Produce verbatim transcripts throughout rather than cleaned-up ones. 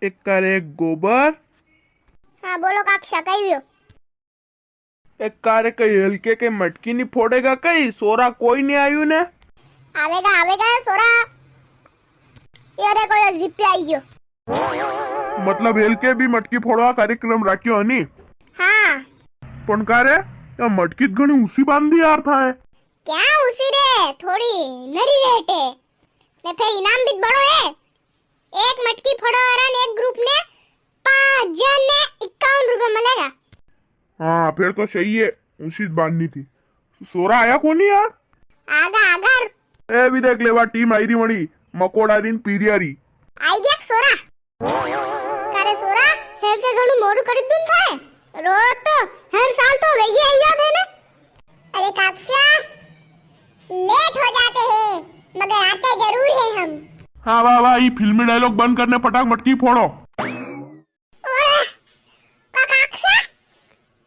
एक कारे एक गोबर। हाँ, बोलो काक्षा, कई वियो? एक कारे कई हेलके के मटकी नी फोड़ेगा कई? सोरा कोई नी आयु ने? आवेगा, आवेगा सोरा। यो देखो, यो जीपे आई गयो। मतलब हेलके भी मटकी फोड़वा कार्यक्रम राख्यो है नी? हाँ। पण कारे, या मटकी तो घणी ऊंसी बांधी यार थाए। क्या ऊंसी रे, थोड़ी नरी रेट है। ने फेर इनाम भी बड़ो है। एक मटकी फोड़वा वाला ने एक ग्रुप ने पाँच हजार ने इक्यावन रुपया मिलेगा। हाँ, फेर तो सही है, ऊंसी ज बांधनी थी। सोरा आया कोनी यार? आगा, आगा। ए भी देख लेवा, टीम आई री वणी, मकोड़ा री न पीरिया री। आई गया सोरा। कारे सोरा, हेलके घणू मोड़ू कर दूं थाए। रोज तो, हर साल तो वही आई जाते हैं ना। अरे काक्षा, लेट हो जाते हैं, मगर आते जरूर हैं हम। हाँ, वाह, वाह, ये फिल्मी डायलॉग बंद करने, फटाक मटकी फोड़ो। अरे, का-, काक्षा,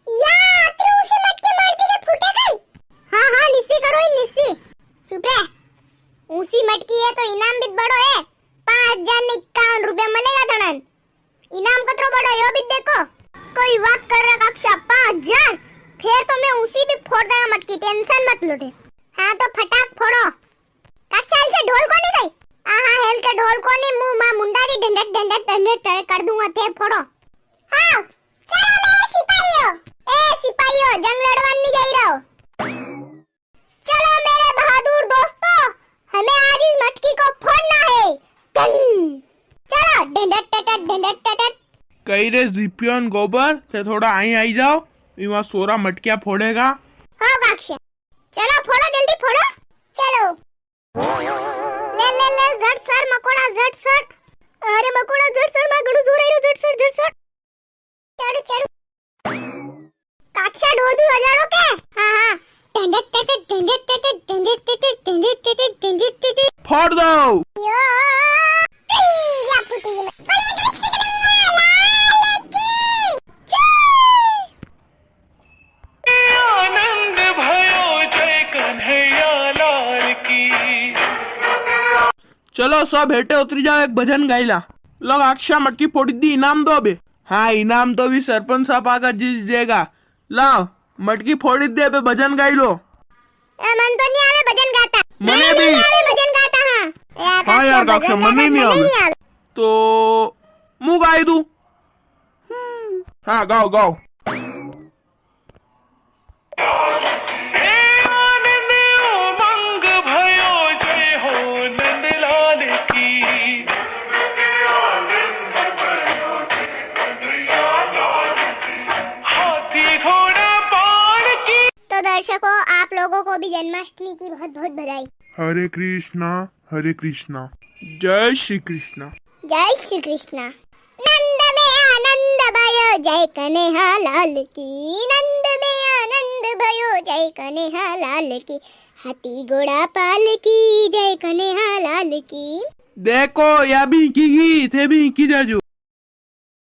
या अतरी ऊंसी मटकी मारती के फूटे गई? हाँ, हाँ, निस्सी करो ही निस्सी। चुप रे। ऊंसी मटकी है तो इनाम भी बड़ो है। पाँच हजार ने इक्यावन रुपया मिलेगा थनन। इनाम कतरो बड़ो यो भी देखो। कोई बात कर रहा काक्षा, पाँच हजार? फेर तो मैं ऊंसी भी फोड़ देगा मटकी, टेंशन मत लो थे। हाँ तो फटाक फोड़ो। काक्षा हेलके ढोल कोनी गई? हाँ, हाँ, हेलके ढोल कोनी, मुंह मा मुंडा की ढंडक, ढंडक, ढंडक, ढंडक कर दूंगा, थे फोड़ो। हाँ, चलो मेरे सिपाहियों। ए सिपाहियों, जंग लड़वा नी जाई रहो। चलो मेरे बहादुर दोस्तों, हमें आज इस मटकी को फोड़ना है। टन। चलो, ढंडक टटक, ढंडक टटक। कई रे जीपियो न गोबर, थे थोड़ा आई आई जाओ, इमा सोरा मटकिया फोड़ेगा। हाँ काक्षा, चलो फोड़ो, जल्दी फोड़ो। चलो। ले, ले, ले, झट सर मकोड़ा, झट सर। अरे मकोड़ा, झट सर, मां घणो जोर आई रह्यो, झट सर, झट सर। चढ़, चढ़। काक्षा ढोल भी बजाड़ो के? हाँ, हाँ। ढंढक टटक, ढंढक टटक, ढंढक टटक, ढंढक टटक, ढंढक टटक। फोड़ दो। यो, या फूटी में। बोलो कृष्ण कन्हैया लाल की जय। आनंद भयो जय कन्हैया लाल की। चलो सब हेटे उतरी जाओ, एक भजन गाइला। लोग अक्षय मटकी फोड़ी दी, इनाम दो अबे। हाँ, इनाम तो भी सरपंच साहब आगा जीत देगा। लाओ, मटकी फोड़ी दे, अबे भजन गाई लो। ए, मन तो नी आवे भजन गाता। मने मने भी। नी आवे भजन गाता, हाँ। ए, हाँ यार, काक्षा, काक्षा, भजन मने गाता नी मने आवे। नी आवे। तो, मु गाई दूं। हाँ, गाओ, गाओ। ए आनंद उमंग भयो, जय हो नंदलाल की। हाथी घोड़ा पालकी। तो दर्शकों, आप लोगों को भी जन्माष्टमी की बहुत बहुत बधाई। हरे कृष्णा, हरे कृष्णा। जय श्री कृष्णा। जय श्री कृष्णा। नंद में आनंद भयो, जय कन्हैया लाल की। नंद में आनंद भयो, जय कन्हैया लाल की। हाथी घोड़ा पालकी, जय कन्हैया लाल की। देखो, या भी हिकी गई, थे भी हिकी जाजो।